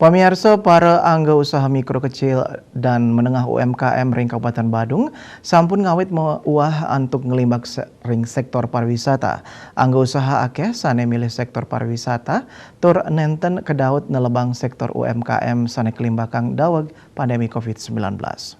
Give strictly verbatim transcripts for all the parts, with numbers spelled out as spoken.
Pamiarsa, para angga usaha mikro, kecil, dan menengah, U M K M, ring Kabupaten Badung sampun ngawit meuwah antuk nglimbak se-, ring sektor pariwisata. Angga usaha akeh sane milih sektor pariwisata tur nenten kedaut nelebang sektor U M K M sane kalimbakang daweg pandemi covid sembilan belas.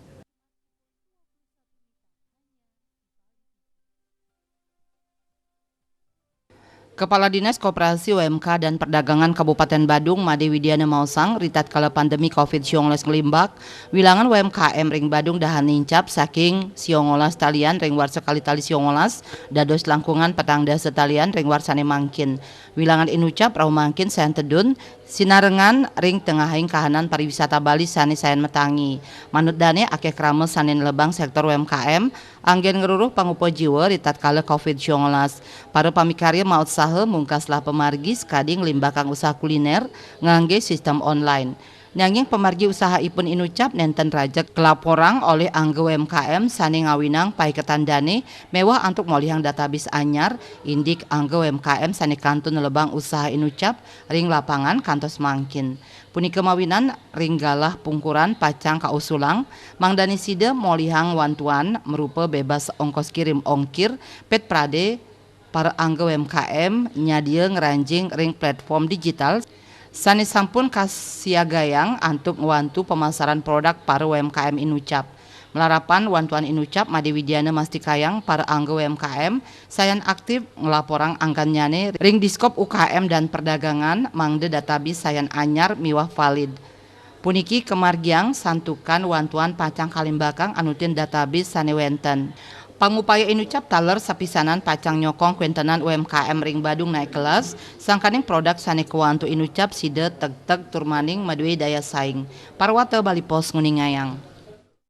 Kepala Dinas Koperasi, U M K, dan Perdagangan Kabupaten Badung, Made Widiana, maosang, ritatkala pandemi covid siongolas nglimbak, wilangan U M K M ring Badung dahan nincap saking siongolas talian ring warsa kalih tali siongolas dados langkungan petang dasa talian ring warsane mangkin. Wilangan inucap rauh mangkin sayan tedun, sinarengan ring tengahing kahanan pariwisata Bali sane sayan matangi. Manut dane, akeh krama sane nelebang sektor U M K M anggen ngruruh pangupa jiwa ritatkala covid siongolas. Para pamikarya mautsaha mungkaslah pamargi sakadi nglimbakang usaha kuliner ngangge sistem online. Nanging pamargi usahaipun inucap nenten rajeg kalaporang olih angga U M K M sane ngawinang paiketan dane miwah antuk molihang database anyar, indik angga U M K M sane kantun nelebang usaha inucap ring lapangan kantos mangkin. Punika mawinan ring galah pungkuran pacang kausulang, mangdane sida molihang wantuan marupa bebas ongkos kirim ongkir, pit prade, para angga U M K M nyadia ngranjing ring platform digital sane sampun kasiagayang antuk ngwantu pamasaran produk para U M K M inucap. Malarapan wantuan inucap, Made Widiana mastikayang para angga U M K M sayan aktif nglaporang anggannyane ring Diskop U K M dan Perdagangan, mangda database sayan anyar miwah valid. Puniki kamargiang santukan wantuan pacang kalimbakang anutin database sane wenten. Pangupaya inucap taler sapisanan pacang nyokong kwentenan U M K M ring Badung naik kelas, sangkaning produk sane kawantu inucap sida tegteg tur maning madue daya saing. Parwata Bali Post nguningayang.